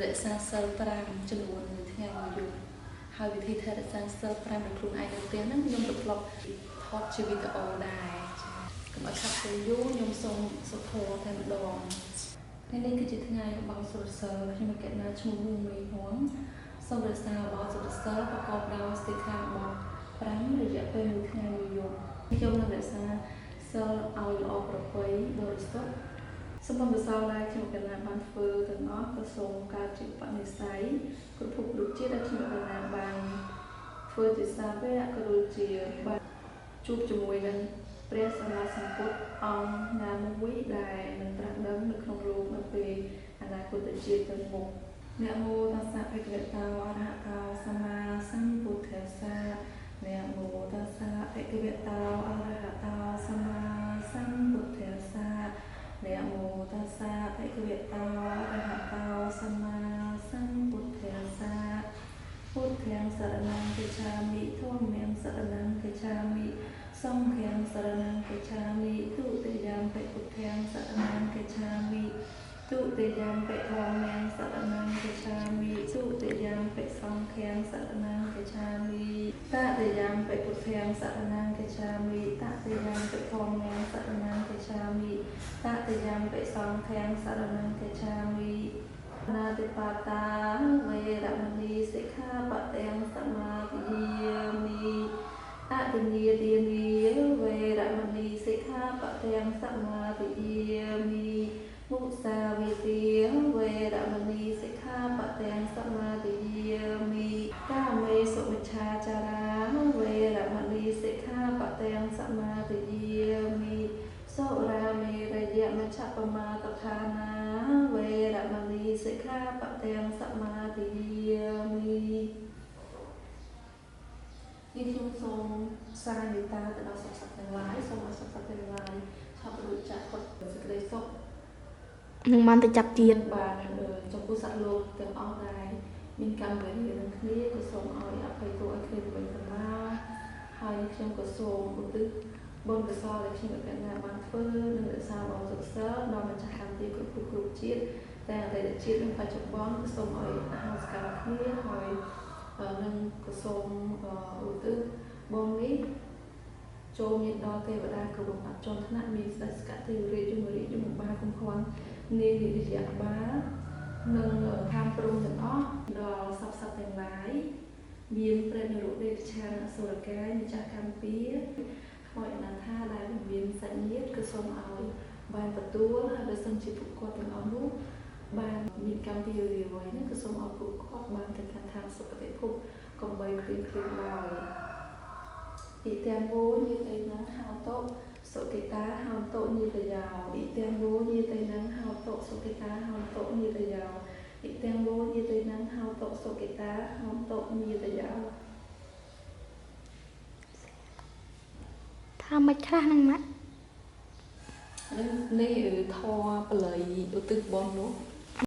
រក្សាសីល5ចំនួនមួយថ្ងៃមួយយប់ហើយវិធីថែរក្សាសីល5ដោយខ្លួនឯងនៅផ្ទះហ្នឹងខ្ញុំក៏ធ្លាប់ថតជាវីដេអូដែរចាកុំឲ្យខាត់ពេលយូរខ្ញុំសូមសុធរតែម្ដងថ្ងៃនេះគឺជាថ្ងៃរបស់សុរសីលខ្ញុំមកកណាឈ្មោះវងមេហួងសូមរក្សារបស់សុរសីលប្រកបដោយសិក្ខាបទ5រយៈពេលមួយថ្ងៃមួយយប់ខ្ញុំនឹងរក្សាសីលឲ្យល្អប្រពៃបរិសុទ្ធសម្រាប់កុសលដែលខ្ញុំកណាបានធ្វើទាំងអស់ក៏សូមកើតជាបនិស្ស័យគ្រប់ភពគ្រប់ជាតិដែលខ្ញុំកណាបានធ្វើជាសាវកក៏ដូចជាបានជួបជាមួយនឹងព្រះសម្មាសម្ពុទ្ធអង្គណាមួយដែលនឹងត្រាស់ដឹងនៅក្នុងលោកនៅពេលអនាគតជាតិទៅមុខនមោតស្សៈភគវតោអរហតោសម្មាសម្ពុទ្ធស្សៈនមោតស្សៈភគវតោអរហតោសម្មាសម្ពុទ្ធស្សៈនមោតស្សៈភគវតោអរហតោសម្មាសម្ពុទ្ធស្សៈពុទ្ធាំសរណង្គច្ឆាមិធម្មំសរណង្គច្ឆាមិសង្ឃាំសរណង្គច្ឆាមិទុតិយាំពិពុទ្ធាំសរណង្គច្ឆាមិទុតិយាំពិធម្មំសរណង្គច្ឆាមិទុតិយាំពិសង្ឃាំសរណង្គច្ឆាមិតតិយាំពិពុទ្ធាំសរណង្គច្ឆាមិតតិយាំពិធម្មំសរណង្គច្ឆាមិតតិយាំពិសង្ឃាំសរណង្គច្ឆាមិណាតិបាតាវេរមណីសិក្ខាបទាំងសមាទិយាមិអតិញាទានីវេរមណីសិក្ខាបទាំងសមាទិយាមិមុសាវិទាវេរមណីសិក្ខាបទាំងសមាទិយាមិកាមេសុមិច្ឆាចារាវេរមណីសិក្ខាបទាំងសមាទិយាមិសុរាមេរយមជ្ឈបមាតឋានាវេរមណីសិក្ខាបទាំងសមាទិយាមិនេះខ្ញុំសូមសារមេត្តាទៅដល់សត្វសត្វទាំងឡាយសូមឲ្យសត្វសត្វទាំងឡាយឆាប់រួចចាកផុតសេចក្តីសុខ នឹងបានទៅចាប់ជាតិ បានចំពោះសត្វលោកទាំងអស់ដែលមានកម្មវេរានឹងគ្នាក៏សូមឲ្យអភ័យទោសឲ្យគ្នាទៅវិញទៅមកហើយខ្ញុំក៏សូមឧទ្ទិសបុណ្យកុសលដែលខ្ញុំកណ្ណាបានធ្វើនិងរក្សាបរិសុទ្ធសិលដល់ម្ចាស់កម្មទាគ្រប់គ្រប់ជាតិតែអតីតជាតិនិងបច្ចុប្បន្នក៏សូមឲ្យអហោសិកម្មគ្នាហើយនឹងក៏សូមឧទ្ទិសបុណ្យនេះចូលមានដល់ទេវតាគ្រប់លំដាប់ជាន់ថ្នាក់មានស្ដេចស្កទេវរាជយមរាជយមបាលគុំភ័ណ្ឌនាយនិរយៈបាលនិងខាមព្រំទាំងអស់ដល់សព្វសត្វទាំងឡាយមានព្រះនរុដេរឆានអសុរកាយម្ចាស់កម្មពៀខ្មោចអនាថាដែលមានសាច់ញាតិក៏សូមឲ្យបានទទួលហើយបើសិនជាពួកគាត់ទាំងអស់នោះបានមានកម្មពៀរាវ័យនោះក៏សូមឲ្យពួកគាត់បានទៅកាន់ឋានសុគតិភពកុំបីឃ្លៀងឃ្លាតឡើយអ៊ីទាំងវោញាតៃណងហោតុសុគិតាហោតុញាតយោអ៊ីទាំងវោញាតៃណងហោតុសុគិតាហោតុញាតយោអ៊ីទាំងវោញាតៃណងហោតុសុគិតាហោតុញាតយោ ថាមិនខ្លះហ្នឹងម៉ាក់ នេះធម៌បល័យឧទ្ទិសបុណ្យនោះ